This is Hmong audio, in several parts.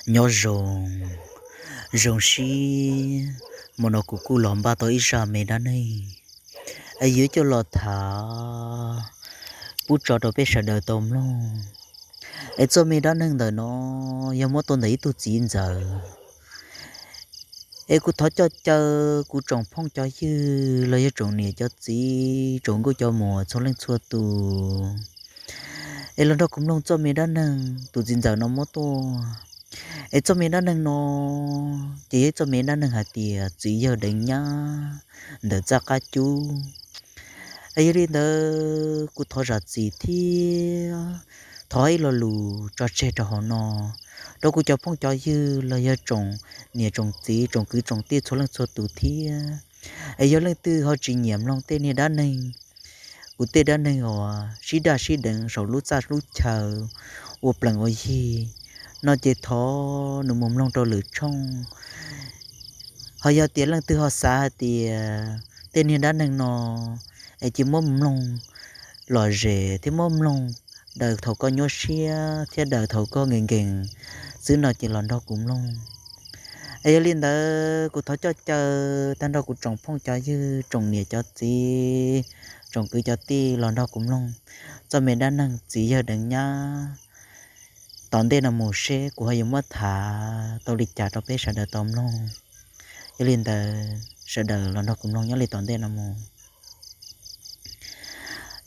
Nyob zoo, zoo siab, hmo no kuv kuj los npaj tau ib zaj me dab neeg es yuav coj los tham pub tso rau peb sawv daws tau mloog. Es txoj me dab neeg ntawm no yog muab tuaj ntawm ib tug txiv ntxawm. Es kuv thov coj caw kuv tsoom phooj cov ywg los yog tsoom niam cov txiv tsoom nkauj cov muam txhua leej txhua tus es los nrog kuv mloog txoj me dab neeg tus txiv ntxawm no muab tuaj. Es txoj me dab neeg no ces yog ib txoj me dab neeg hais tias txiv yawg deev nyab ntawm txaj qab cub. Es yog li ntawd kuv thov zam txim thiab thov ib lo lus tso tseg rau hauv no rau kuv cov phooj cov ywg los yog tsoom niam tsoom txiv tsoom kwv tsoom tij txhua leej txhua tus thiab. Es yog leej twg ho tsis nyiam mloog tej niag dab neeg, kuv tej dab neeg uas sib daj sib deev saum lub txaj lub chaw ua plees ua yi no ces thov nws mus mloog rau lwm tshooj. Ho yog tias leej twg ho xav hais tias tej niag dab neeg no es cia muab mloog lom zem thiab muab mloog daws thaum koj nyuaj siab thiab daws thaum koj nkees nkees xwb no ces los nrog kuv mloog. Es yog li ntawd kuv thov coj caw tag nrho kuv tsoom phooj cov ywg tsoom niam cov txiv tsoom kwv cov tij los nrog kuv mloog txoj me dab neeg txiv yawg deev nyab tom ntej no mus seb kuv ho yuav muab tham tau li cas rau peb sawv daws tau mloog. Yog li ntawd sawv daws los nrog kuv mloog nyob li tom ntej no mus.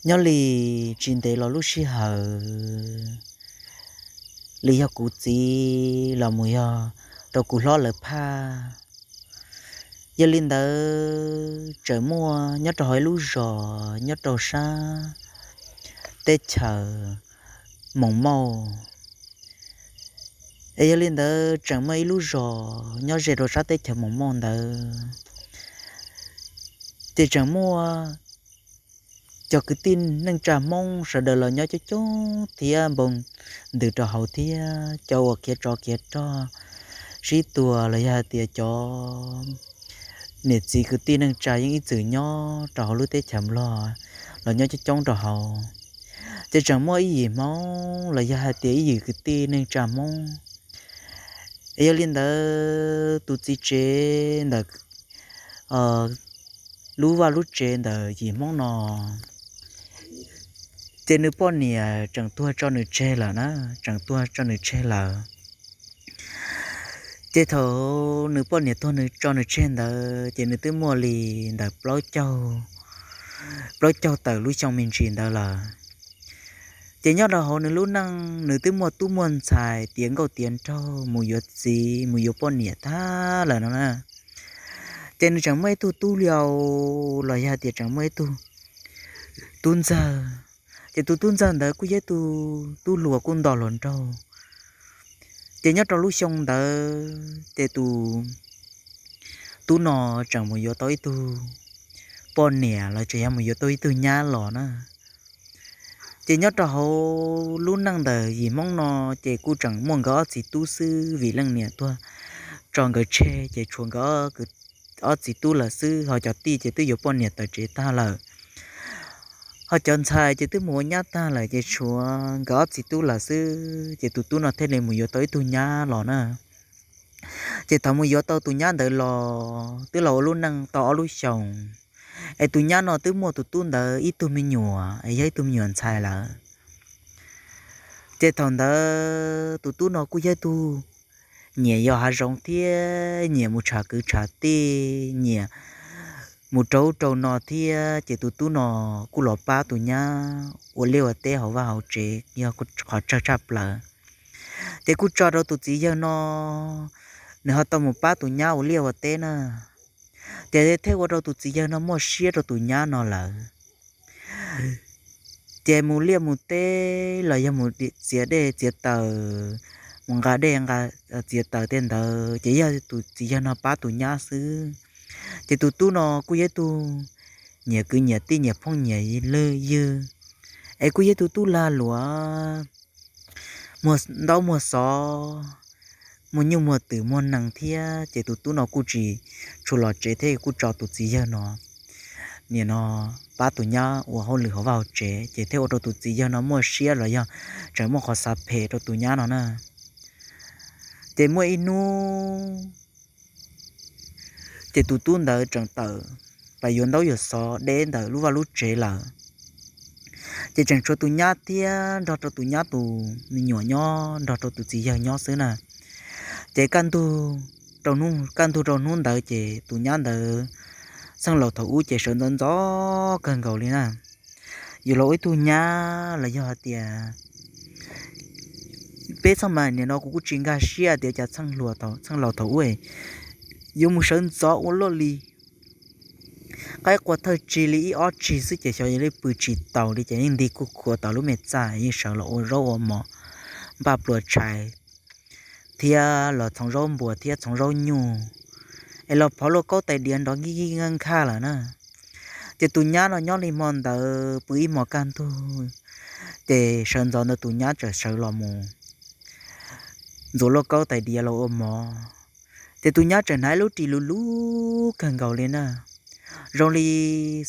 Nyob li tsis ntev los lub sij hawm li yog kuv txiv los mus yog rau kuv hlob lawv phaj. Yog li ntawd tseem muaj nyob rau hauv ib lub zos nyob rau sab teb chaws Moos Mauj. Es yog li ntawd tseem muaj ib lub zos nyob ze rau sab teb chaws Moos Mauj ntawd, ces tseem muaj cov kwv tij neej tsa Hmoob sawv daws los nyob coob coob thiab npoo ntws rau hauv thiab cov uas khiav tsov khiav rog sib tua los yog hais tias cov niam txiv kwv tij neej tsa yeej ib txwm nyob rau hauv lub teb chaws Nplog los nyob coob coob rau hauv. Ces tseem muaj ib yim Hmoob los yog hais tias ib yim kwv tij neej tsa Hmoob. Es yog li ntawd tus txiv tsev ntawm lub vaj lub tsev ntawm yim Hmoob no, ces nws poj niam tseem tuag tso nws tseg lawm na, tseem tuag tso nws tseg lawm. Ces thaum nws poj niam tuag nws tso nws tseg ntawd ces nws twb muaj li ntawm plaub caug, plaub caug tawm lub xyoo me ntsis ntawd lawm. Ces nyob rau hauv nws lub neej nws twb muaj tub muaj ntxhais tiav nkauj tiav nraug mus yuav txiv mus yuav poj niam tag lawm no na. Ces nws tseem muaj ib tug tub hluas los yog tias tseem muaj ib tug tub ntxawg. Ces tus tub ntxawg ntawd kuj yog ib tug tub hluas kuj nto hluas nraug. Ces nyob rau lub xyoo ntawd ces tus tub no tseem mus yuav tau ib tug poj niam los tseem yog mus yuav tau ib tug nyab los na. Ces nyob rau hauv lub neej ntawm yim Hmoob no ces kuj tseem muaj nkawd ob txiv tub xwb vim leej niam tuag tso nkawd tseg ces tshuav nkawd ob txiv tub lawm xwb, ho cov tij ces twb yuav poj niam tawm tsev tag lawm, ho cov ntxhais ces twb mus ua nyab tag lawm ces tshuav nkawd ob txiv tub lawm xwb. Ces tus tub no thiaj li mus yuav tau ib tug nyab los na. Ces thaum mus yuav tau tus nyab ntawd los twb los ua lub neej tau ob lub xyoos, es tus nyab no twb muaj tus tub ntawd ib tug me nyuam es yog ib tug me nyuam ntxhais lawm. Ces thaum ntawd tus tub no kuj yog ib tug nyiam yos hav zoov thiab nyiam mus tsham kwv tsham tij, nyiam mus rau ub rau no thiab. Ces tus tub no kuj los pab tus nyab ua liaj ua teb hauv vaj hauv tsev yog qhov tsawg tshaj plaws. Ces kuj tso rau tus txiv yawg no, nws ho tau mus pab tus nyab ua liaj ua teb na. Ces thiaj ua rau tus txiv yawg no muaj siab rau tus nyab no lawm. Ces mus liaj mus teb los yog mus txiav dej txiav taws, mus nqa dej nqa txiav taws tej ntawd ces yog tus txiv yawg no pab tus nyab xwb. Ces tus tub no kuj yog ib tug nyiam kwv nyiam tij nyiam phooj nyiam ywg, es kuj yog ib tug tub lag luam muag ntaub muag xov, muag nyuj muag twm muag nees thiab. Ces tus tub no kuj tsis tshua los tsev thiab kuj tso tus txiv yawg no, nim no pab tus nyab ua hauj lwm hauv vaj hauv tsev ces thiaj ua rau tus txiv yawg no muaj siab los yog tseem muaj qhov xav phem rau tus nyab no na. Ces muaj ib hnub ces tus tub ntawd tseem tawm pais yuav ntaub yuav xov deb ntawm lub vaj lub tsev lawm. Ces tseem tshuav tus nyab thiab nrog rau tus nyab tus me nyuam nyob nrog rau tus txiv yawg nyob xwb na. Ces kaj ntug rau hnub ntawd ces tus nyab ntawd txheej laus thaum ub ces sawv ntxov ntxov kawg nkaus li na. Yus los ua ib tug nyab los yog hais tias peb txheej mas nim no kuv kuj tsis nkag siab tias cas txheej laus thaum ub yuav mus sawv ntxov ua luaj li. Qaib qua thawj tsig li ib ob tsig xwb ces xyov yog li pw tsis taus li ces yeej nti kuj khuav tom lub me txaj yeej sawv los ua zaub ua mov, npaj pluas tshais thiab los txhoov zaub npuas thiab txhoov zaub nyuj, es los phov lauj kaub tais diav nrov nkij nkij nkhaj lawm na. Ces tus nyab no nyob li hmo ntawd pw ib hmos kaj ntug, ces sawv ntxov ntawd tus nyab txawm sawv los mus ntxuav lauj kaub tais diav los ua mov. Ces tus nyab txawm hnav ib lub ris luv luv kawg nkaus li na, zoo li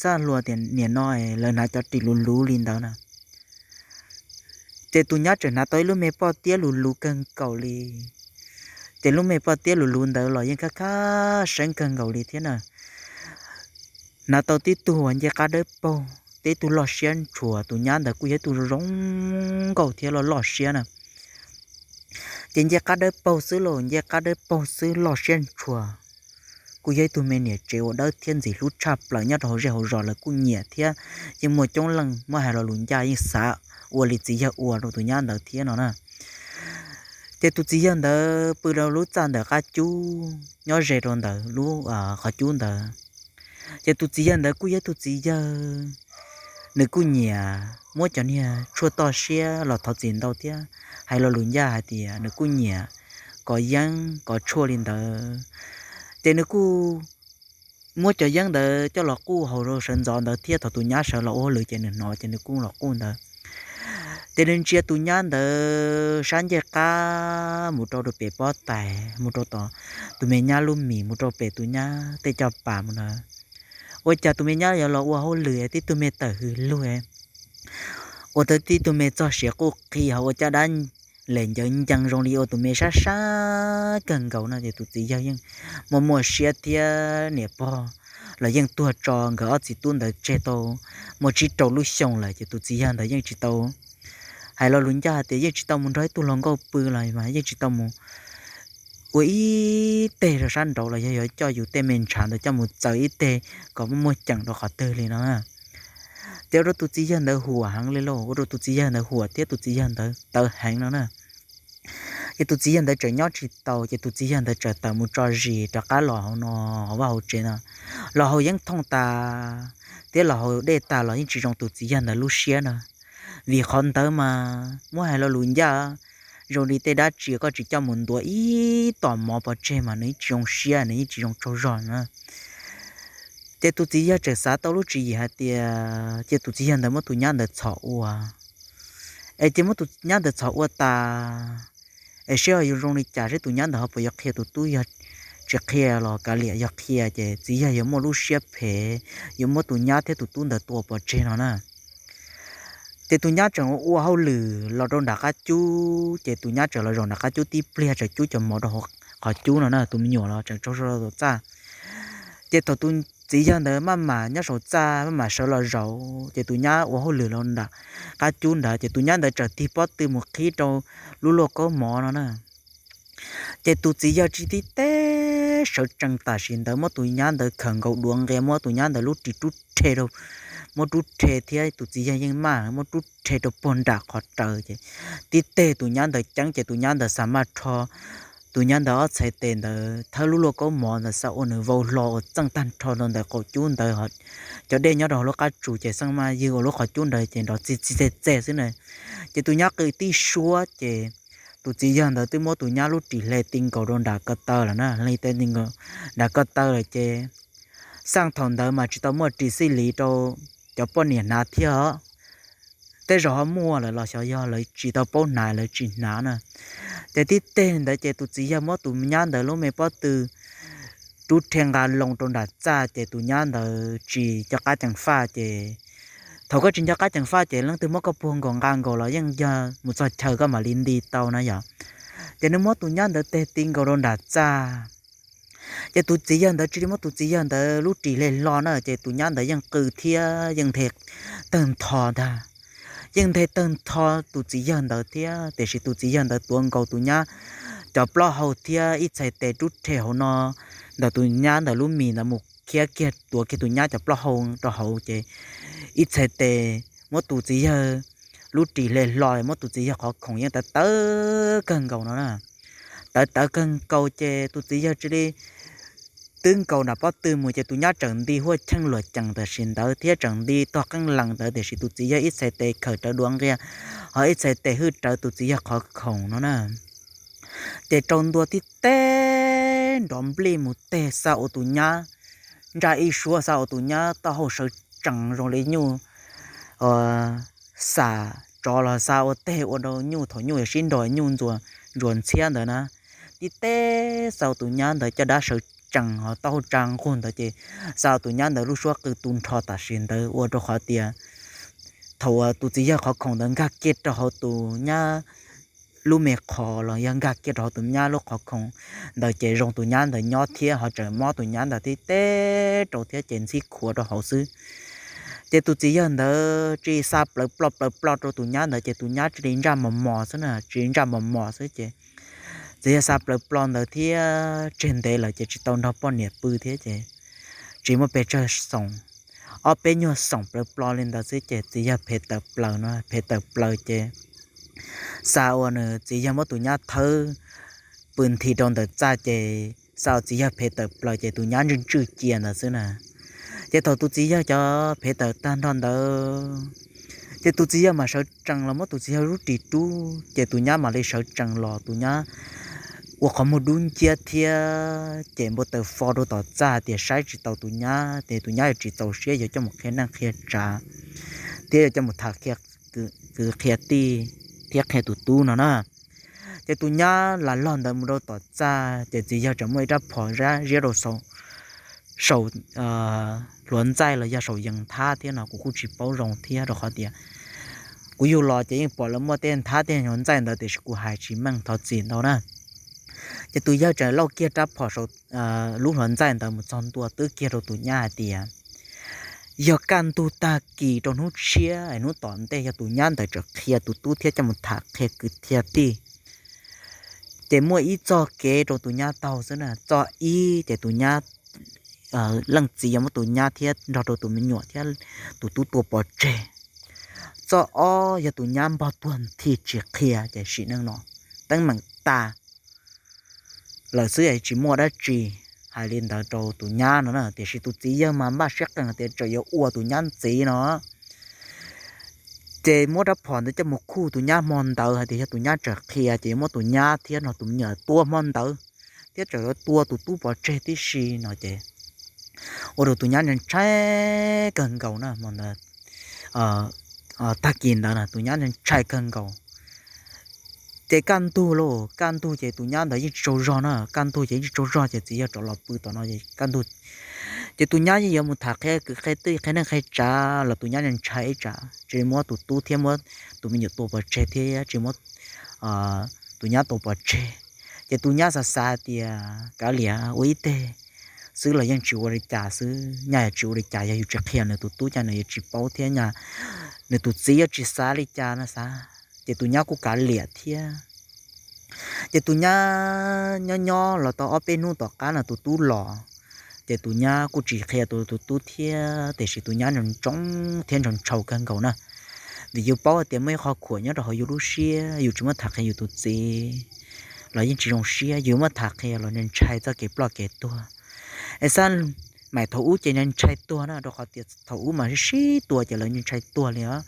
xab hluas tias nim no lawv hnav cov ris luv luv li ntawd na. Ces tus nyab txawm hnav tau ib lub me poj tiab luv luv kawg nkaus li. Ces lub me poj tiab luv luv ntawd los yeej khab khab seeb kawg nkaus li thiab na. Hnav tau tib tug uas ncej qab dawb paug, tib tug loj siab ntshua, tus nyab ntawd kuj yog ib tug zoo nkauj thiab loj loj siab na. Ces ncej qab dawb paug xwb lauj, ncej qab dawb paug xwb loj siab ntshua. Kuj yog ib tug me niam tsev uas dawb thiab ntxim hlub tshaj plaws nyob rau hauv zej hauv zos lawv kuj nyiam thiab yeej muaj coob leej muab hais lo lus ncaj yeej xav ua li txiv yawg ua rau tus nyab ntawd thiab no na. Ces tus txiv yawg ntawd pw rau lub txaj ntawm qab cub nyob ze rau ntawm lub qhov cub ntawd. Ces tus txiv yawg ntawd kuj yog tus txiv yawg, nws kuj nyiam muab cov niag tshuaj toj siab los thov txim ntau thiab hais lo lus ncaj hais tias nws kuj nyiam kov yeeb kov tshuaj li ntawd. Ces nws kuj muab cov yeeb ntawd coj los quj hauv sawv ntxov ntawd thiab thaum tus nyab sawv los ua hauj lwm ces nws hnov ces nws kuj los quj ntawd. Ces nws ntsia tus nyab ntawd sab ncej qab mus rau pem pob tais, mus rau tom tus me nyab lub mis, mus rau pem tus nyab tej caj pas mus na. Ua cas tus me nyab yuav los ua hauj lwm tib tug me tawm hws lug, ua tau tib tug me txog siav quj qhi ho ua caj dab lem ncawv ncees zoo li ua tus me sab sab kawg nkaus no ces tus txiv yawg yeej muaj muaj siab thiab niam pog los yeej tuag tso nkawd ob txiv tub ntawd tseg tau muaj tsib rau lub xyoo lawm ces tus txiv yawg ntawd yeej tsis tau hais lo lus ncaj hais tias yeej tsis tau mus nrog ib tug hluas nkauj pw los mas yeej tsis tau mus ua ib teg rau sab nraud los yog yuav coj yus tej me ntshav ntawd coj mus txaws ib teg kom muaj muaj ceem rau qhov twg li no. Ces ua rau tus txiv yawg ntawd huam heev li lauj, ua rau tus txiv yawg ntawd huam thiab tus txiv yawg ntawd tawv heev no na. Ces tus txiv yawg ntawd tseem nyob tsis tau ces tus txiv yawg ntawd txawm tawm mus tso zis rov qab los hauv no, hauv vaj hauv tsev no, los haus yeeb thooj tas thiab los haus dej tas los yeej tsis zoo tus txiv yawg ntawd lub siab na. Vim qhov ntawd mas muab hais lo lus ncaj, zoo li tej dab tsi koj tsis coj mus ntuav ib tom mov pov tseg mas nws yeej tsis zoo siab, nws yeej tsis zoo tsaug zog na. Ces tus txiv yawg txawm xav tau lub tswv yim hais tias cia tus txiv yawg ntawd muab tus nyab ntawd txhom ua. Es cia muab tus nyab ntawd txhom ua tas, es seb ho yuav zoo li cas, seb tus nyab ntawd ho puas yuav qhia tus tub, yog tsis qhia los kav liam, yog qhia ces txiv yawg yuav muaj lub siab phem, yuav muab tus nyab thiab tus tub ntawd tua pov tseg no na. Ces tus nyab tseem ua hauj lwm los rau nram qab cub, ces tus nyab tseem los zaum nram qab cub tib pliag tseem cub cov mov rau qhov cub no na, tus me nyuam los tseem tsaug zog rau tom txaj. Ces thaum tus txiv yawg ntawd maj mam nyob saum txaj maj mam sawv los zaum ces tus nyab ua hauj lwm los nram qab cub ntawd ces tus nyab ntawd txawm tig pob tw mus qhib rau lub lauj kaub mov no na. Ces tus txiv yawg tsis tib teg sawv tsees tam sim ntawd muab tus nyab ntawd khawm nkaus duav nqia, muab tus nyab ntawd lub ris rub rhe rau, muab rub rhe thiab tus txiv yawg yeej maj muab rub rhe rau puag nram qhov raws ces tib teg tus nyab ntawd ceeb ces tus nyab ntawd xa maj rho tus nyab ntawd ob txhais tes ntawd thawb lub lauj kaub mov ntawd xa ua nws vau hlo ua txeej tag nrho rau ntawm qaum cub ntawd. Cov dej nyob rau hauv lub qab tsu ces xeej maj ywg ua lub qhov cub ntawd ces nrov txi txi txeg txeg xwb na. Ces tus nyab qw tib suab ces tus txiv yawg ntawd twb muab tus nyab lub ris hle ti nkaus rau nram ko taw lawm na, hle ti nkaus nram ko taw lawm ces xaj thaum ntawd mas tsis tau muaj ris xij li rau cov poj niam hnav thiab os. Tej zaum ho muaj lawm los xyov yog lawv tsis tau paub hnav lawv tsis hnav na. Ces tib teg ntawd ces tus txiv yawg muab tus nyab ntawd lub me pob tw rub rhe nqa loo rau nram txaj ces tus nyab ntawd tsis nco qab ceev faj ces thaum koj tsis nco qab ceev faj ces leej twg muab koj puag nkaus nqa nkaus los yeej yog mus txog chaw koj mam li nti tau na yom. Ces nws muab tus nyab ntawd teg ti nkaus rau nram txaj. Ces tus txiv yawg ntawd cia li muab tus txiv yawg ntawd lub ris hle hlo na, ces tus nyab ntawd yeej qw thiab yeej nthe tawg ntho ntag. Yeej nthe tawg ntho tus txiv yawg ntawd thiab, tiam sis tus txiv yawg ntawd tuav nkaus tus nyab cov plaub hau thiab ib txhais tes rub rhe hauv no ntawm tus nyab ntawd lub mis ntawd mus khiav kiag tuav kiag tus nyab cov plaub hau rau hauv, ces ib txhais tes muab tus txiv yawg lub ris hle hlo, muab tus txiv yawg qhov khoom yeej tawv tawv kawg nkaus no na. Tawv tawv kawg nkaus ces tus txiv yawg cia li twb nkaus nram pob tw mus, ces tus nyab tseem nti huaj cheej luam cees tam sim ntawd thiab tseem nti tog qeej lees ntawd, tiam sis tus txiv yawg ib txhais tes khawm rawv duav nqia, ho ib txhais tes hwj rawv tus txiv yawg qhov khoom no na. Ces rau ntua tib teg nrov nplij mus teg, xa ua tus nyab ntsaj ib suab, xa ua tus nyab taub hau sawv tsees zoo li nyuj xa tsov los xa ua teg ua rau nyuj, thaum nyuj yuav sib nrog nyuj ntsuas ntxhiab ntawd na. Tib teg xa ua tus nyab ntawd caj dab sawv tsees ho taub hau tsa nqug ntawd, ces xa ua tus nyab ntawd lub suab qw tu nrho tam sim ntawd, ua rau qhov tias thaum uas tus txiv yawg qhov khoom ntawd nkag kiag rau hauv tus nyab lub me qhov los yog nkag kiag rau hauv tus nyab lub qhov khoom ntawd, ces zoo tus nyab ntawd nyob thiab ho tseem mob tus nyab ntawd tib teg rau thiab, ces ntxhib khuav rau hauv xwb. Ces tus txiv yawg ntawd cia li xa plaws ploj plaws ploj rau tus nyab ntawd, ces tus nyab cia li ntsaj mos mos xwb na, cia li ntsaj mos mos xwb. Ces txiv yawg xa plaws ploj ntawd thiab tseg ntev lawm ces tsis tau nrog poj niam pw thiab, ces tsis muaj pes tsawg xoom, ob peb nyuag xoom plaws ploj li ntawd xwb, ces txiv yawg phem tawm plaws no, phem tawm plaws ces xa ua nws txiv yawg muab tus nyab thawb pw nthi rau ntawm txaj, ces xa ua txiv yawg phem tawm plaws ces tus nyab ntswj ntswj cia ntawd xwb na. Ces thaum tus txiv yawg cov phem tawm tag nrho ntawd, ces tus txiv yawg mam sawv tsees los muab tus txiv yawg lub ris rub, ces tus nyab mam li sawv tsees los, tus nyab ua qhov muag dub nciab thiab ces npau taws fo rau tom txaj tias saib tsis taus tus nyab, ces tus nyab yuav tsis txaus siab yuav coj mus qhia neej qhia tsav thiab yuav coj mus tham qhia kwv qhia tij thiab qhia tus tub no na. Ces tus nyab lam log ntawd mus rau tom txaj, ces txiv yawg tseem muaj ib rab phom ziab rau saum hluav ntxaij los yog saum yees nthab thiab no, kuv kuj tsis paub zoo thiab, rau qhov tias kuv yug los ces yeej pom lawv muaj tej nthab tej hluav ntxaij ntawd tiam sis kuv hais tsis meej, thov txim ntau na. Ces tus yawg tseem lauj kiag rab phom saum lub hluav ntxaij ntawd mus txog ntua twb kiag rau tus nyab hais tias, yog kaj ntug tag kis rau hnub tshiab hnub tom ntej yog tus nyab ntawd tseem qhia tus tub thiab coj mus tham qhia kwv qhia tij, ces muaj ib txoj kev rau tus nyab taug xwb na. Txoj ib ces tus nyab leej txiv yuav muab tus nyab thiab nrog rau tus me nyuam thiab tus tub tua pov tseg. Txoj ob yog tus nyab npog tuag nthi tsis qhia ces sim neej no teeb meem tas lawm xwb, tsis muaj dab tsi. Hais li ntawd rau tus nyab no na, tiam sis tus txiv yawg mas npaj siab qees tias tseem yuav ua tus nyab ntxiv no. Ces muab rab phom ntawd coj mus khuj tus nyab hmo ntawd hais tias yog tus nyab tseem qhia ces yuav muab tus nyab thiab no tus me nyuam tua hmo ntawd thiab tseem yuav tua tus tub pov tseg tib si no ces ua rau tus nyab ntshai kawg nkaus na. Tag kis ntawd na tus nyab ntshai kawg nkaus. Ces kaj ntug lauj, kaj ntug ces tus nyab ntawd yeej tsis tsaug zog na, kaj ntug ces yeej tsis tsaug zog ces txiv yawg rov los pw tom no kaj ntug. Ces tus nyab yeej yuav mus tham qhia kwv qhia tij qhia neej qhia tsav los tus nyab ntshai ib tsam tsis muab tus tub thiab muab tus me nyuam tua pov tseg thiab tsis muab tus nyab tua pov tseg. Ces tus nyab xav xav tias kav liam ua ib teg xwb los yeej tsis ua li cas xwb, nyaj yuav tsis ua li cas, yog yus tsis qhia nws tus tub ces nws yuav tsis paub thiab nyaj nws tus txiv yuav tsis xav li cas no xav. Ces tus nyab kuj kav liam thiab. Ces tus nyab nyob nyob los tau ob peb hnub tom qab no tus tub los, ces tus nyab kuj tsis qhia tus tus tub thiab tiam sis tus nyab ntshai thiab ntshai ntshai kawg nkaus na. Vim yus paub hais tias muaj ib qho khuam nyob rau hauv yus lub siab, yus tsis muab tham qhia yus tus txiv los yeej tsis zoo siab, yus muab tham qhia los ntshai txoj kev ploj kev tuag. Es xab mais thaum ub ces ntshai tuag na, rau qhov tias thaum ub mas sib sib tua ces lawv ntshai tuag li os.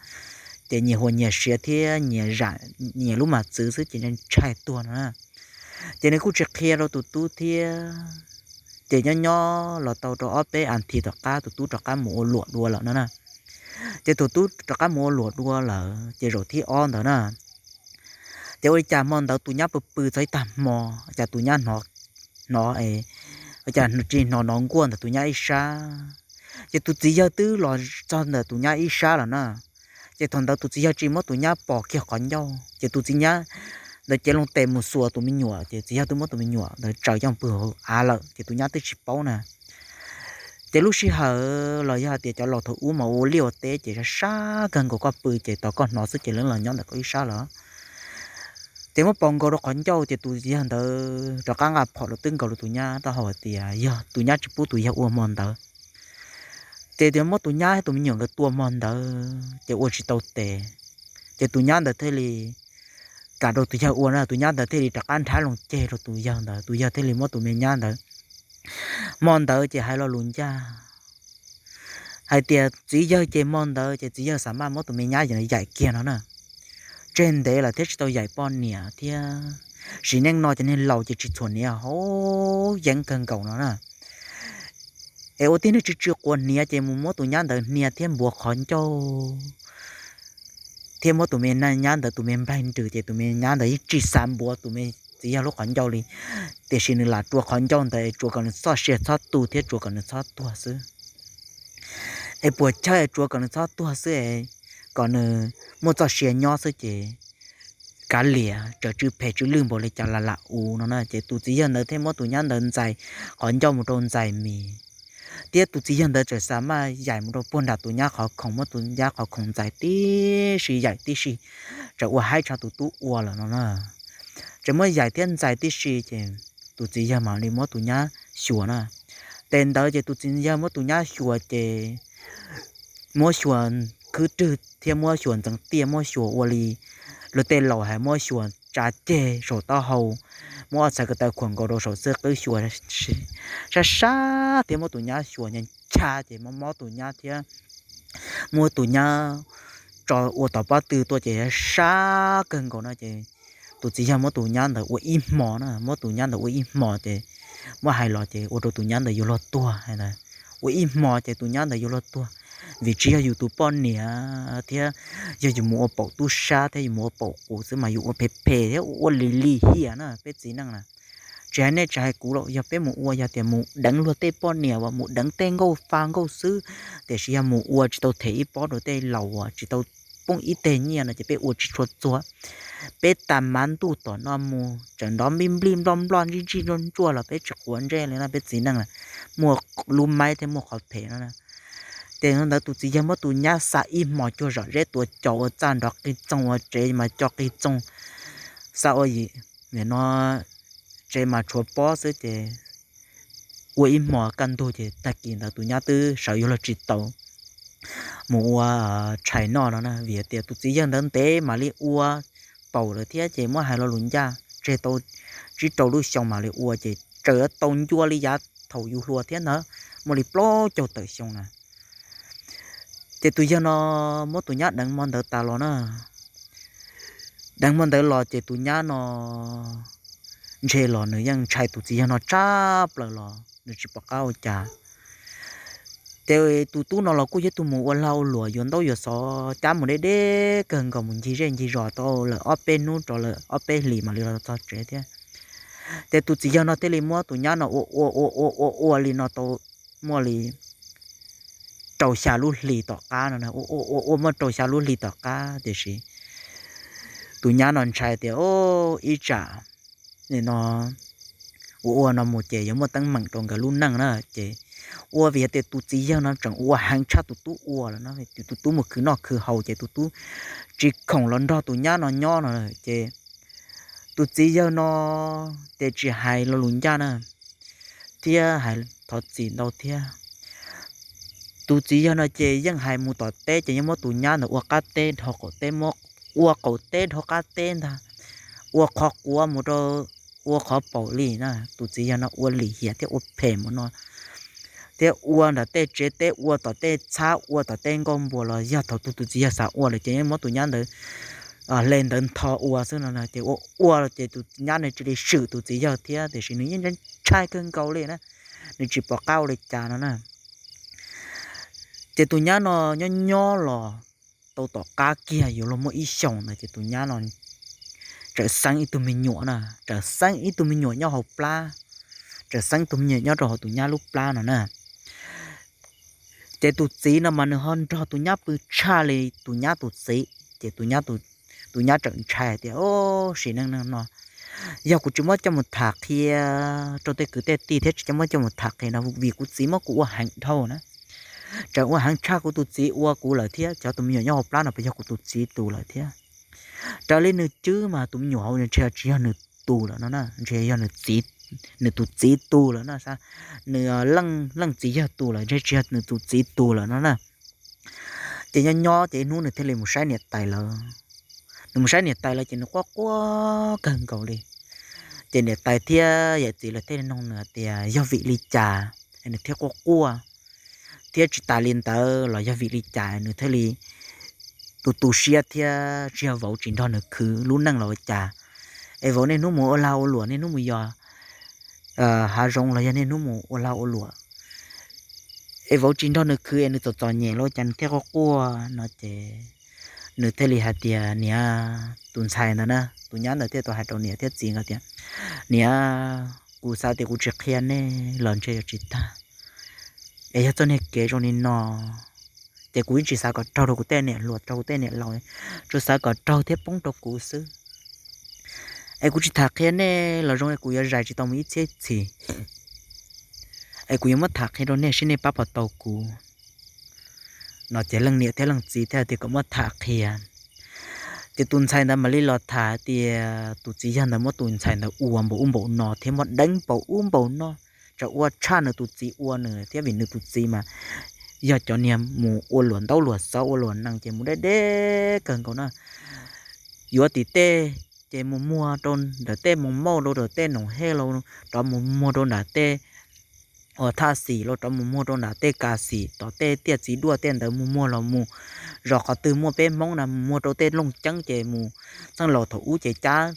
Ces nyias huas nyias siav thiab nyias zam nyias lub mas txwv xwb ces ntshai tuag no na. Ces nws kuj tsis qhia rau tus tub thiab. Ces nyob nyob los tau rau ob peb as thiv tom qab tus tub rov qab mus ua luam dua lawm no na. Ces tus tub rov qab mus ua luam dua lawm ces zaum thib ob ntawd na, ces ua li cas hmo ntawd tus nyab pw pw txog ib tag hmo, cas tus nyab hnov, hnov, cas tsis hnov hnov nkuaj ntawm tus nyab ib sab. Ces tus txiv yawg twb los txog ntawm tus nyab ib sab lawm na. Ces thaum ntawd tus txiv yawg tsis muab tus nyab pom kiag qhov ncauj, ces tus txiv nyab ntawd cev loo tes mus xuas tus me nyuam ces txiv yawg twb muab tus me nyuam ntawd tsaws coj pw hauv av lawm ces tus nyab twb tsis paub na. Ces lub sij hawm los yog hais tias cov laus thaum ub mas ua liaj ua teb ces sab sab kawg nkaus, koj pw ces tos koj hnov xwb ces lawv los nyob ntawm koj ib sab lawm. Ces muab pos nkaus rau qhov ncauj ces tus txiv yawg ntawd rov qab nqa phom rau twb nkaus rau tus nyab taub hau hais tias yog tus nyab tsis pub tus yawg ua hmo ntawd. Ces tias muab tus nyab thiab tus me nyuam nkawd tua hmo ntawd ces ua tsis tau tes. Ces tus nyab ntawd thiaj li kam rau tus yawg ua na, tus nyab ntawd thiaj li rov qab nrhab loo ceg rau tus yawg ntawd, tus yawg thiaj li muab tus me nyab ntawd. Hmo ntawd ces hais lo lus ncaj hais tias txiv yawg ces hmo ntawd ces txiv yawg xav maj muab tus me nyab yaim kiag no na. Tseg ntev lawm thiab tsis tau yaim poj niam thiab, sim neej no ces niag laus ces tsis txhuam hniav hauv yeeb kawg nkaus no na. Es ua tib neeg tsw tsw quav hniav ces mus muab tus nyab ntawd hnia thiab npuav qhov ncauj thiab muab tus me nyab ntawd tus me nplaig nrws ces tus me nyab ntawd yeej tsis xav npuav tus me txiv yawg lub qhov ncauj li, tiam sis nws lam rua qhov ncauj ntawd es tsuav kom nws txoj sia txhob tu thiab tsuav kom nws txhob tuag xwb. Es puas chawj es tsuav kom nws txhob tuag xwb es kom nws muaj txoj sia nyob xwb ces kav liam, txawm tsw phem tsw lwj npaum li cas los lam ua no na. Ces tus txiv yawg ntawd thiaj muab tus nyab ntawd ntxais qhov ncauj mus rau ntxais mis, thiab tus txiv yawg ntawd txawm xav maj yaim mus rau puag nram tus nyab qhov khoom, muab tus nyab qhov khoom ntxais tib si yaim tib si, txawm ua haib tshaj tus tub ua lawm no na. Txawm muab yaim thiab ntxais tib si ces tus txiv yawg mam li muab tus nyab xyuas na. Ces ntawd ces tus txiv yawg muab tus nyab xyuas ces muab xyuas khwb rwg thiab muab xyuas ntxeev tiaj, muab xyuas ua li luag tej laus hais muab xyuas tsa ceg saum taub hau, muab ob txhais ko taw khuam nkaus rau saum xwb qwb xyuas sab sab thiab muab tus nyab xyuas ncha ncha ces mob mob tus nyab thiab muab tus nyab tso ua tom pob tw tuaj ces sab kawg nkaus no ces tus txiv yawg muab tus nyab ntawd ua ib hmo na, muab tus nyab ntawd ua ib hmo ces muab hais los ces ua rau tus nyab ntawd yuav luag tuag. Ua ib hmo ces tus nyab ntawd yuav luag tuag, vim tsis yog yus tus poj niam thiab, yog yus mus ua paum tub sab thiab yus mus ua paum qus xwb mas yus ua phem phem thiab ua ua lim lim hiam na peb txiv neej na. Tsis hais nej tsis hais kuv los yog peb mus ua, yog tias mus deev luag tej poj niam uas mus deev tej nkauj fa nkauj xwb, tiam sis yog mus ua tsis tau them ib pob rau tej laus uas tsis tau poob ib teg nyiaj no ces peb ua tsis tshua txuag. Peb tas mav ntuj tom no mus tseem nrov nplij nplij nploj nploj ntsij ntsij ntsuaj ntsuaj los peb tsis quav ntsej li no peb txiv neej na, muaj lub maib thiab muaj qhov phem no. Ces ntawd tus txiv yawg muab tus nyab xa ib hmo cuag zom zeb tua cos ua txaj nrov qig txoog ua tsev mas co qig txoog, xa ua yim no tsev mas tshuav pob xwb ces ua ib hmo kaj ntug ces tag kis ntawd tus nyab twb sawv yuav luag tsis tau mus ua tshais noj no na, vim tias tus txiv yawg ntawd ntev mam li ua paum lawm thiab ces muab hais lo lus ncaj tseg tau tsib rau lub xyoo mam li ua ces tseem tau ncua li yav thaum yus hluas thiab ntawd, muaj li plaub caug tawm xyoo na. Ces tus yawg no muab tus nyab deev hmo ntawd tas los na, deev hmo ntawd los ces tus nyab no ntshe los nws yeej ntshai tus txiv yawg no tshaj plaws los nws tsis pom qab ua cas. Ces tus tub no los kuj yog tus mus ua lag ua luam yuav ntaub yuav xov cab mus deb deb kawg nkaus, mus ncig zej ncig zos tau lawm ob peb hnub rau lawm ob peb hlis mam li los txog tsev thiab. Ces tus txiv yawg no thiaj li muab tus nyab no ua ua ua ua ua ua li no tau muaj li rau xya lub hlis tom qab no, ua ua ua muaj rau xya lub hlis tom qab tiam sis tus nyab no ntshai tias ib tsam no ua ua no mus ces yuav muaj teeb meem rau nkawd lub neej na. Ces ua vim tias tus txiv yawg no tseem ua heev tshaj tus tub ua lawm no, tus tub mus khwv noj khwv haus ces tus tub tsis khoom los nrog tus nyab no nyob no ces tus txiv yawg no ces tsis hais lo lus ncaj na, thiab hais thov txim ntau thiab. Tus txiv yawg no ces yeej hais mus tom teb ces yeej muab tus nyab ntawd ua qab teb dhau qaum teb, muab ua qaum teb dhau qab teb ntag, ua qhov quav mus rau ua qhov paum li na. Tus txiv yawg no ua lim hiam thiab ua phem mus no, thiab ua nram tej tsev teb, ua tom tej txhab, ua tom tej nkuaj npua los yog thaum twg tus txiv yawg xav ua lawm ces yeej muab tus nyab ntawd hle ntawd ntho ua xwb no ces ua ua los ces tus nyab no cia li swm tus txiv yawg thiab tiam sis nws yeej ntshai kawg nkaus li na, nws tsis pom qab ua li cas no na. Ces tus nyab no nyob nyob los tau tom qab kiag yuav luag muaj ib xyoos ntawd ces tus nyab no txawm xeeb ib tug me nyuam na, txawm xeeb ib tug me nyuam nyob hauv plab, txawm xeeb tus me nyuam nyob rau hauv tus nyab lub plab no na. Ces tus txiv no mas nws ho nrog tus nyab pw tshaj li tus nyab tus txiv, ces tus nyab tus tus nyab tseem ntshai tias, Sim neej neej no yog kuv tsis muab coj mus tham qhia rau tej kwv tej tij thiab tsis muab coj mus tham qhia no, vim kuv txiv muab kuv ua heev dhau na. Tseem ua heev tshaj kuv tus txiv ua kuv lawm thiab, cov tus me nyuam nyob hauv plab no puas yog kuv tus txiv tus lawm thiab. Raws li nws cwb mas tus me nyuam hauv ntshe tsis yog nws tus lawm no na, ntshe yog nws txiv, nws tus txiv tus lawm no, nws leej txiv yawg tus lawm, ntshe tsis yog nws tus txiv tus lawm no na. Ces nyob nyob ces ib hnub nws thiaj li mus saib niam tais lawv. Nws mus saib niam tais lawv ces nws quaj quaj kawg nkaus li. Ces niam tais thiab yawm txiv lawv thiaj li nug nws tias yog vim li cas nws thiaj quaj quaj, thiab tsis tas li ntawd los yog vim li cas nws thiaj li tu tu siab thiab tsis yog vauv tsis nrog nws khwv lub neej los ua cas. Es vauv niaj hnub mus ua lag ua luam, niaj hnub mus yos hav zoov los yog niaj hnub mus ua lag ua luam, es vauv tsis nrog nws khwv es nws txom txom nyem los ua cas nws thiaj quaj quaj no ces nws thiaj li hais tias, Niam, tus ntxhais ntawd na, tus nyab ntawd thiaj tau hais rau niam thiab txiv nkawd tias, Niam, kuv xav tias kuv tsis qhia nej los ntshe yuav tsis tag, es yog txoj niag kev zoo li no ces kuv yeej tsis xav kom raug rau kuv tej niam hluas rau kuv tej niam laus, tsuas xav kom raug thiab poob rau kuv xwb. Es kuv tsis tham qhia nej los zoo li kuv yuav zais tsis tau mus ib txhiab txhis, es kuv yuav muab tham qhia rau nej seb nej pab puas tau kuv no ces leej niam thiab leej txiv thiaj tias kom muab tham qhia. Ces tus ntxhais ntawd mam li los tham tias tus txiv yawg ntawd muab tus ntxhais ntawd ua npaum ub npaum no thiab muab deev npaum ub npaum no, tsam ua tshaj nws tus txiv ua nws thiab vim nws tus txiv mas yog cov niag mus ua luam ntaub luam xov ua luam nees ces mus deb deb kawg nkaus na. Yuav tim tej ces mus muag rau ntawm tej mus mauj rau ntawm tej noom hej los rov mus muag rau nram tej uas thaj xim los rov mus muag rau nram tej kas xim tom tej tiaj txiv duaj tej ntawd mus muag los mus, zos qhov twg muaj peb Hmoob na mus muag rau tej looj ceeb ces mus txheej laus thaum ub ces cab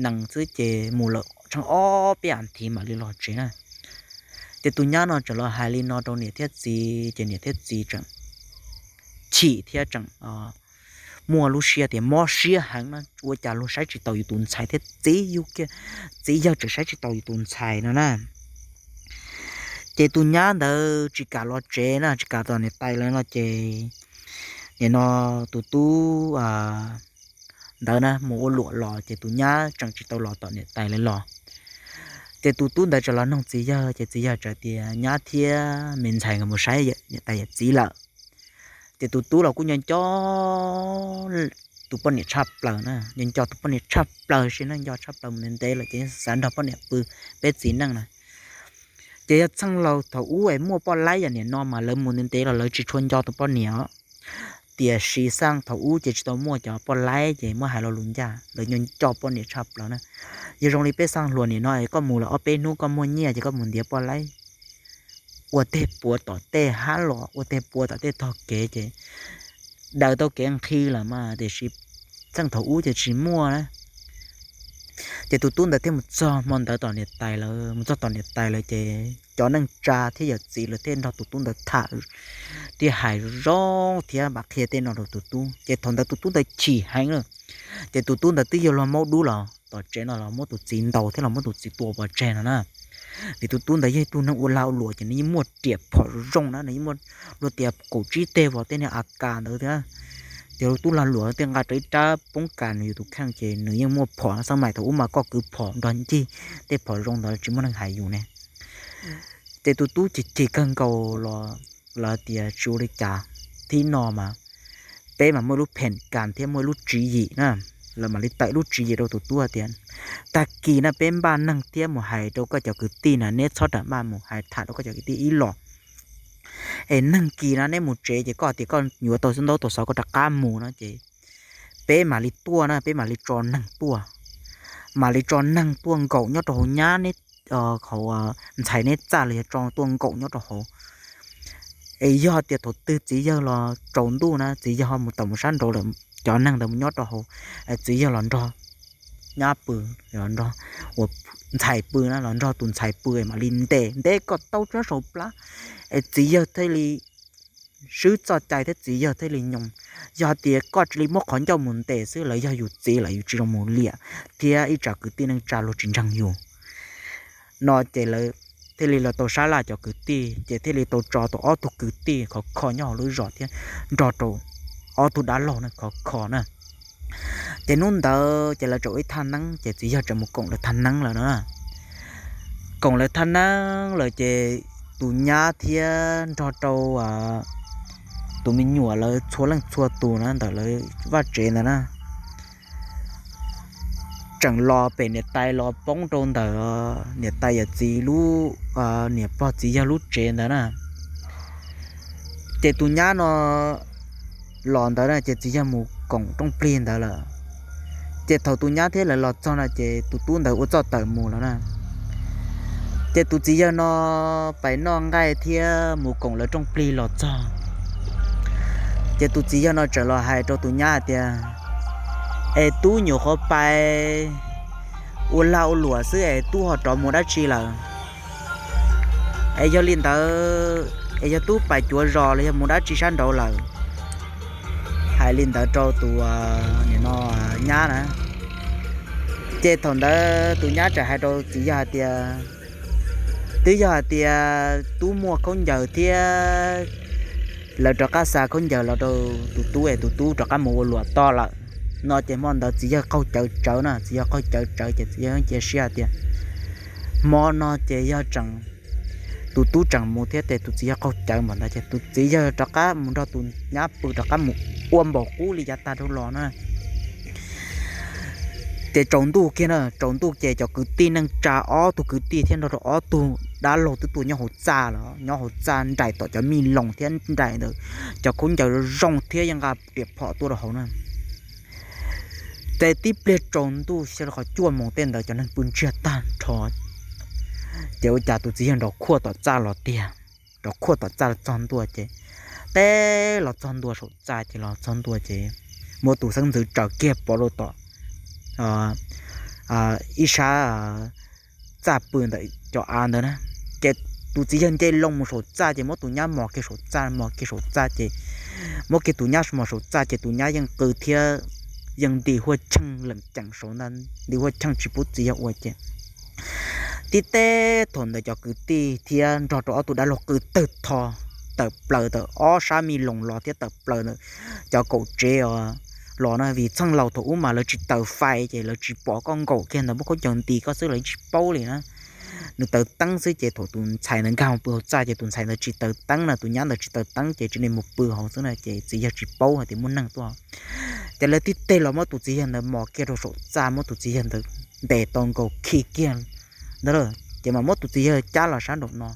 nees xwb ces mus lawm tsheej ob peb as thiv mam li los tsev na. Ces tus nyab no tseem los hais li no rau niam thiab txiv ces niam thiab txiv tseem chim thiab tseem muaj lub siab tias mob siab heev na, ua cas luag saib tsis taus yus tus ntxhais thiab txiv yug kiag, txiv yawg tseem saib tsis taus yus tus ntxhais no na. Ces tus nyab ntawd tsis kam los tsev na, tsis kam tom niam tais lawv no ces nim no tus tub ntawd na mus ua luam los ces tus nyab tseem tsis tau los tom niam tais lawv los. Ces tus tub ntawd tseem los noog txiv yawg ces txiv yawg txawm tias nyab thiab me ntxhais nkawd mus saib niam tais yawm txiv lawm. Ces tus tub los kuj nco nco tus poj niam tshaj plaws na, nco nco tus poj niam tshaj plaws, siab neeg nco tshaj plaws, mus ntev ntev lawm ces xav nrog poj niam pw peb txiv neej na. Ces yog txheej laus thaum ub es muaj poj laib yam niam no mas lawv mus ntev ntev los lawv tsis tshua nco tus poj niam os. Tiam sis xaj thaum ub ces tsis tau muaj cov poj laib ces muab hais lo lus ncaj, lawv nco nco poj niam tshaj plaws na. Yog zoo li peb xaj hluas niam no es koj mus lawm ob peb hnub koj muaj nyiaj ces koj mus ntiav poj laib ua tej puav tom tej hab los ua tej puav tom tej tog kev ces daws tau kev nqhis lawm mas, tiam sis txheej thaum ub ces tsis muaj na. Ces tus tub ntawd thiaj mus txog hmo ntawd tom niam tais lawv, mus txog tom niam tais lawv ces cov neej tsa thiab yawm txiv lawv thiaj nrog tus tub ntawd tham, thiaj hais zoo thiab mam qhia tej no rau tus tub. Ces thaum ntawd tus tub ntawd chim heev lawm. Ces tus tub ntawd twb yog luag maub dub los tom tsev no los muab tus txiv ntaus thiab los muab tus txiv tua pov tseg no na. Vim tus tub ntawd yog ib tug neeg ua lag ua luam ces nws yeej muaj riam phom zoo na, nws yeej muaj luag tias kaum tsib teg vos tej niag a kas ntawd thiab. Ces tus tub lag luam thiaj nqa rau ib rab poob kas nws yus tus kheej ces nws yeej muaj phom xab mais thaum ub mas koj kwv phom nrog ncig, tej phom zoo ntawd tsis muaj neeg hais yus ne. Ces tus tub chim chim kawg nkaus los lawv tias tsis ua li cas, thib no mas peb mas muaj ib lub phem kas thiab muaj ib lub tswv yim na. Lawv mam li tawm lub tswv yim rau tus tub hais tias tag kis na peb npaj neeg thiab mus hais rau koj cov kwv tij na, neb txhob ram npaj, mus hais tham rau koj cov kwv tij ib los. Es neeg kis na neb mus tsev ces koj tias koj yuav tau xub ntaub tau xov koj rov qab mus no ces peb mam li tuaj na, peb mam li tso neeg tuaj. Mam li tso neeg tuaj nkaum nyob rau hauv nyab neb, hauv ntxhais neb txaj los yog tso tuaj nkaum nyob rau hauv. Es yog tias thaum twg txiv yawg los tsaus ntuj na, txiv yawg ho mus tawm mus sab nraud lawm, cov neeg ntawd mus nyob rau hauv, txiv yawg los nrog nyab pw, los nrog ua ntxhais pw na, los nrog tus ntxhais pw mam li ntes ntes kom tau tsob saum plab, es txiv yawg thiaj li swb txoj cai thiab txiv yawg thiaj li nyoos. Yog tias koj cia li muab qhov ncauj mus ntes xwb, lawv yog yus txiv lawm yus tsis zoo mus liam, thiab ib tsam kwv tij neej tsa luag tsis ntseeg yus no ces lawv thiaj li los tau sab laj cov kwv tij, ces thiaj li tau tso tau ob tug kwv tij khov kho nyob hauv lub zos thiab nrog rau ob tug dab laug na khov kho na. Ces hnub ntawd ces lawv tseem ua ib thaj neeb ces txiv yawg tseem mus koom lawv thaj neeb lawm no. Koom lawv thaj neeb lawm ces tus nyab thiab nrog rau tus me nyuam lawv txhua leej txhua tus na ntawm lawv vaj tsev ntawd na, tseem los pem niam tais los poob rau ntawm niam tais yawm txiv lub, niam pog txiv yawg lub tsev ntawd na. Ces tus nyab no los ntawd na ces txiv yawg mus koom rooj plig ntawd lawm. Ces thaum tus nyab thiab lawv los txog no ces tus tub ntawd ua txoj tawm mus lawm na. Ces tus txiv yawg no pais noj nqaij thiab mus koom lawv rooj plig los txog, ces tus txiv yawg no tseem los hais rau tus nyab hais tias, Es tub nyuam qhuav pais ua lag ua luam xwb es tub ho rov mus dab tsi lawm? Es yog li ntawd es yog tub pais cuav zos los yog mus dab tsi sab nraud lawm? Hais li ntawd rau tus, nim no, nyab na. Ces thaum ntawd tus nyab tseem hais rau txiv yawg hais tias, Twb yog hais tias tub muaj khaub ncaws thiab lawv rov qab xa khaub ncaws los rau tus tub es tus tub rov qab mus ua luam toj lawm no ces hmo ntawd txiv yawg qaug cawv tsawv na, txiv yawg qaug cawv tsawv ces txiv yawg cia siab hais tias hmo no ces yog tseem, tus tub tseem mus thiab ces tus txiv yawg qaug cawv npaum ntawd ces tus txiv yawg rov qab mus nrog tus nyab pw rov qab mus ua npaum qub li yav tag dhau los na. Ces tsaus ntuj kiag na, tsaus ntuj ces cov kwv tij neej tsa ob tug kwv tij thiab nrog rau ob tug dab laug twb tuaj nyob hauv txaj lawm, nyob hauv txaj nraim tom cov me loos thiab nraim ntawm cov khaub ncaws zoo thiab yeej nqa riam phom tuaj rau hauv na. Ces tib pliag tsaus ntuj xyov li qhov cuaj moos tej ntawd cov neeg pw ntsiag tag nrho, ces ua cas tus txiv yawg nrov khuaj tom txaj los tiag. Nrov khuaj tom txaj los txog ntua ces, teb los txog ntua saum txaj ces los txog ntua ces muab tus xeeb ntxwv tsaws kiag pov rau tom ib sab txaj pw ntawm cov av ntawd na. Ces tus txiv yawg nce loo mus saum txaj ces muab tus nyab mos kiag saum txaj, mos kiag saum txaj ces muab kiag tus nyab mos saum txaj ces tus nyab yeej qw thiab yeej nti huaj cheej leem ceem saud ntag, nti huaj cheej tsis pub txiv yawg ua ces tib teb thaum ntawd cov kwv tij thiab nrog rau ob tug dab laug qw tawg tho, tawm plaws tawm ob sab me loos los thiab tawm plaws ntawm cov kaum tsev los na, vim txheej laus thaum ub mas lawv tsis taws fais ces lawv tsis pom koj nkaum kiag ntawd muab khaub ncaws nti koj xwb lawv tsis paub li na. Nws taws teeb xwb ces thaum tus ntxhais ntawd nkag pw hauv txaj ces tus ntxhais ntawd tsis taws teeb na, tus nyab ntawd tsis taws teeb ces tsis ne mus pw hauv xwb na ces txiv yawg tsis paub hais tias muaj neeg tuaj. Ces lawv tib teg los muab tus txiv yawg ntawd mos kiag rau saum txaj, muab tus txiv yawg ntawd ntes tau nkaus khi kiag ntawd lawm ces mam muab tus txiv yawg cab los sab nraum no.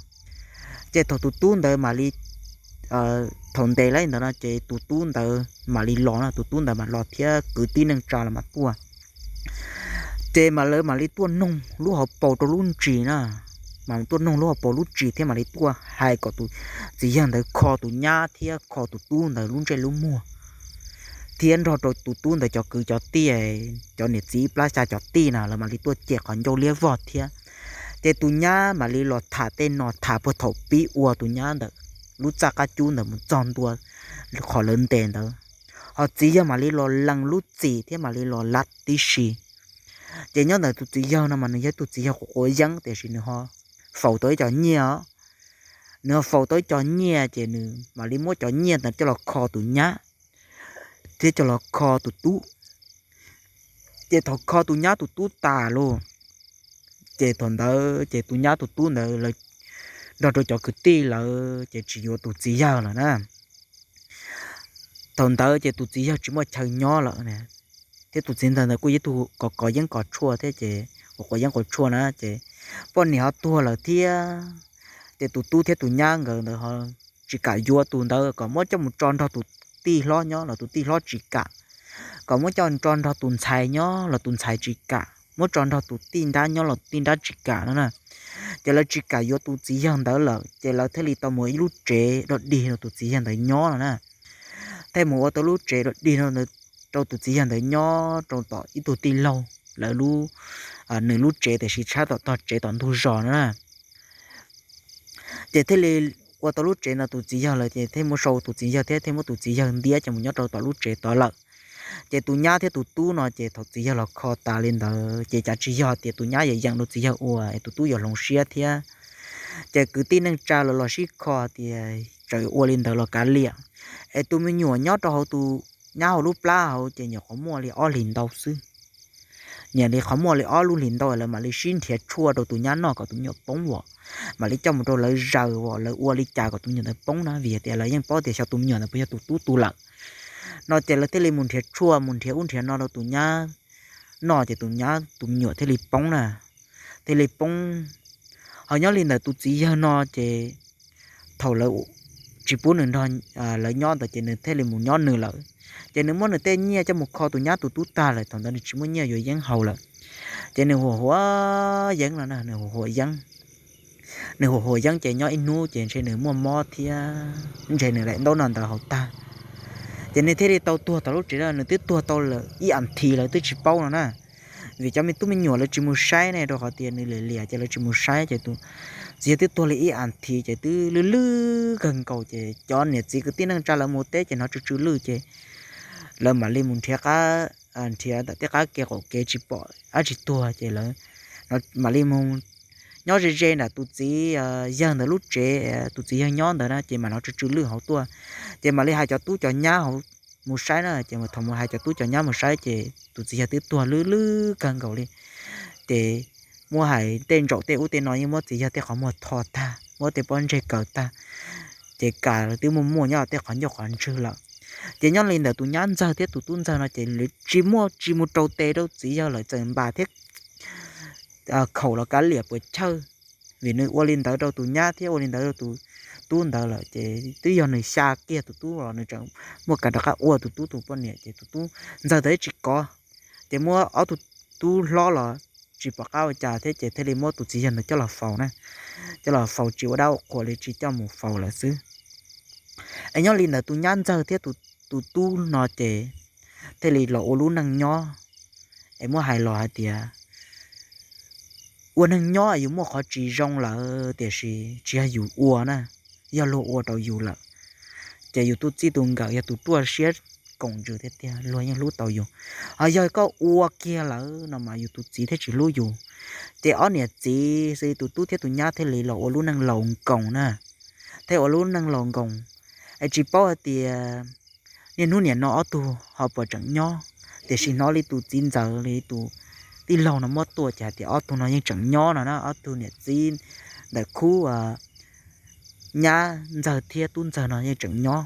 Ces thaum tus tub ntawd mam li, thaum ntes lawm ntawd no ces tus tub ntawd mam li los no, tus tub ntawd mam los thiab kwv tij neej tsa los mam tuaj. Ces mas lawv mam li tuaj noog lub hauv paus rau lub ntsis na, mam tuaj noog lub hauv paus lub ntsis thiab mam li tuaj hais kom tus txiv yawg ntawd kho tus nyab thiab kho tus tub ntawd lub ntsej lub muag, thiab nrog rau tus tub ntawd cov kwv cov tij, cov niam txiv ib plab xya cov tij na lawv mam li tuaj cem qhov ncauj liab vog thiab. Ces tus nyab mam li los tham tej no tham puag thaum pib ua tus nyab ntawm lub txaj qab cub ntawd mus txog ntua qhov lawv ntes ntawd, ho txiv yawg mam li los lees lub txim thiab mam li los lav tib si. Ces nyob ntawm tus txiv yawg no mas nws yog tus txiv yawg quav quav yeeb tiam sis nws ho faus tau ib co nyiaj os. Nws ho faus tau ib co nyiaj ces nws mam li muab cov nyiaj ntawd coj los kho tus nyab thiab coj los kho tus tub. Ces thaum kho tus nyab tus tub tas lauj, ces thaum ntawd ces tus nyab tus tub ntawd lawv nrog rau cov kwv tij lawv ces tsis yuav tus txiv yawg lawm na. Thaum ntawd ces tus txiv yawg tsis muaj chaw nyob lawm, thiab tus txiv ntawd ntawd kuj yog ib tug kov kov yeeb kov tshuaj thiab ces quav quav yeeb quav tshuaj na ces poj niam ho tuag lawm thiab. Ces tus tub thiab tus nyab nkawd ntawd ho tsis kam yuav tus ntawd, kom muab coj mus tso nrog tus tij hlob nyob los tus tij hlob tsis kam, kom muab coj tso nrog tus ntxhais nyob los tus ntxhais tsis kam, muab tso nrog tus tij nrab nyob los tus tij nrab tsis kam no na. Ces lawv tsis kam yuav tus txiv yawg ntawd lawm ces lawv thiaj li tau mus ib lub tsev dog dig rau tus txiv yawg ntawd nyob no na. Thiaj mus ua tau lub tsev dog dig rau tus txiv yawg ntawd nyob rau tom ib tug tij laug lawv lub, nws lub tsev tiam sis tshab tom tog tsev tom ntug zos no na. Ces thiaj li ua tau lub tsev no tus txiv yawg lawm ces thiaj muab sau tus txiv yawg thiab thiaj muab tus txiv yawg ntiab coj mus nyob rau tom lub tsev tod lawm. Ces tus nyab thiab tus tub no ces thaum txiv yawg los kho tas li ntawd ces cas tsis yog tias tus nyab yuav yeem rau txiv yawg ua es tus tub yuav hloov siab thiab. Ces kwv tij neej tsa lawv los sib kho tias txawm ua li ntawd los kav liam, es tus me nyuam nyob rau hauv tus nyab hauv lub plab hauv ces nyuam qhuav muaj li ob hlis ntau xwb. Nyuam li qhuav muaj li ob lub hlis ntau lawv mam li sib nrhiav tshuaj rau tus nyab noj kom tus me nyuam poob as, mam li coj mus rau lawv zaws as, lawv ua li cas kom tus me nyuam ntawd poob na, vim tias lawv yeej paub tias xyov tus me nyuam ntawd puas yog tus tub tus lawm no. Ces lawv thiaj li mus nrhiav tshuaj mus nrhiav ub nrhiav no rau tus nyab noj ces tus nyab tus me nyuam thiaj li poob na, thiaj li poob. Ho nyob li ntawm tus txiv yawg no ces thaum lawv tsis pub nws nrog lawv nyob ntawd ces nws thiaj li mus nyob nws lawm. Ces nws muab nws tej nyiaj coj mus kho tus nyab tus tub tag lawm, thaum ntawd nws tsis muaj nyiaj yuav yeeb haus lawm. Ces nws huam huam yeeb no na, nws huam huam yeeb. Nws huam huam yeeb ces nyob ib hnub ces ntshe nws muaj mob thiab ntshe nws daim ntaub no ntawd haus tag. Ces nws thiaj li tau tuag tom lub tsev no, nws twb tuag tau lawm ib as thiv lawv twb tsis paub no na. Vim cov me tub me nyuam lawv tsis mus saib ne, rau qhov tias nws liam liam ces lawv tsis mus saib ces tus txiv yawg twb tuag li ib as thiv ces twb lwj lwj kawg nkaus ces cov niam txiv kwv tij neej tsa lawv mus teb ces hnov tsw tsw lwj ces lawv mam li mus nrhiav qab, nrhiav ntawm tej qab kev qaum kev tsis pom dab tsi tuag ces lawv mam li mus nyob ze ze nram tus txiv yawg ntawd lub tsev, tus txiv yawg nyob ntawd na ces mam hnov tsw tsw lwj hauv tuaj. Ces mam li hais cov tub cov nyab hauv mus saib na, ces thaum mus hais cov tub cov nyab mus saib ces tus txiv yawg twb tuag lwj lwj kawg nkaus li. Ces muab hais tej ntsaum tej ub tej no yeej muab txiv yawg tej qhov muag tho tag, muab tej pob ntseg kaws tag, ces kam twb muaj muaj nyob tej qhov ncauj qhov ntswg lawm. Ces nyob li ntawd tus nyab ntxawg thiab tus tub ntxawg no ces lawv tsis muaj tsis mus rau tes rau txiv yawg lawm, txawm npam thiab khaum los kav liam puas chawj, vim nws ua li ntawd rau tus nyab thiab ua li ntawd rau tus tub ntawd lawm ces twb yog nws xya kiag tus tub los nws tseem muaj kam rov qab ua tus tub tus poj niam ces tus tub ntxawg tawm tsis kov. Ces muab ob tug tub hlob los tsis pom qab ua cas thiab ces thiaj li muab tus txiv yawg ntawd coj los faus na, coj los faus tsis ua dab ua qhua li, tsis coj mus faus lawm xwb. Es nyob li ntawd tus nyab ntxawg thiab tus tub no ces thiaj li los ua lub neej nyob. Es muab hais los hais tias ua neeg nyob yus muaj qhov tsis zoo lawm tiam sis tsis yog yus ua na, yog luag ua rau yus lawm, ces yus tus txij tus nkawm yog tus ruaj siab koom ntsws tiag tiag luag yeej hlub tau yus. Ho yog koj ua kiag lawm no mas yus tus txiv thiaj tsis hlub yus. Ces ob niam txiv xws li tus tub thiab tus nyab thiaj li los ua lub neej laus nkoos na, thiaj ua lub neej laus nkoos. Es tsis paub hais tias niaj hnub nim no ob tug ho puas tseem nyob, tiam sis hnov li tus txiv ntxawm li tus tij laug no muab tuaj ces hais tias ob tug no yeej tseem nyob no na, ob tug niam txiv ntawm khub nyab ntxawg thiab tub ntxawg no yeej tseem nyob.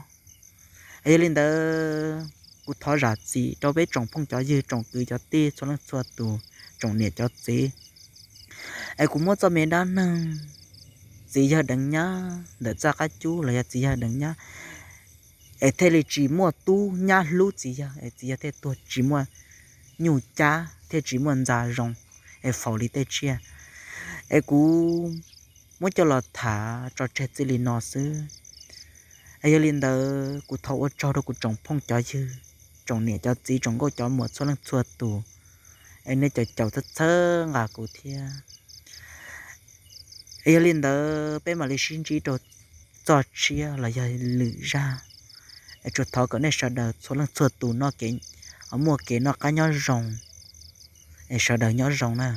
Es yog li ntawd kuv thov zam txim rau peb tsoom phooj cov ywg tsoom kwv cov tij txhua leej txhua tus, tsoom niam cov txiv. Es kuv muab txoj me dab neeg txiv yawg deev nyab ntawm txaj qab cub los yog txiv yawg deev nyab, es thiaj li tsis muaj tub nyab hlub txiv yawg es txiv yawg thiaj tuag tsis muaj nyuj cab thiaj tsis muaj ntxa zoo, es faus li tej tsiaj. Es kuv muab coj los tham tso tseg txij li no xwb. Es yog li ntawd kuv thov ua tsaug rau kuv tsoom phooj cov ywg, tsoom niam cov txiv tsoom nkauj cov muam txhua leej txhua tus, es nej caum caum txhawb txhawb nqa kuv thiab. Es yog li ntawd peb mam li sib ntsib rau txoj tshiab los yog lwm zaj. Es tsuas thov kom nej sawv daws txhua leej txhua tus noj kev, muaj kev noj qab nyob zoo, es sawv daws nyob zoo na.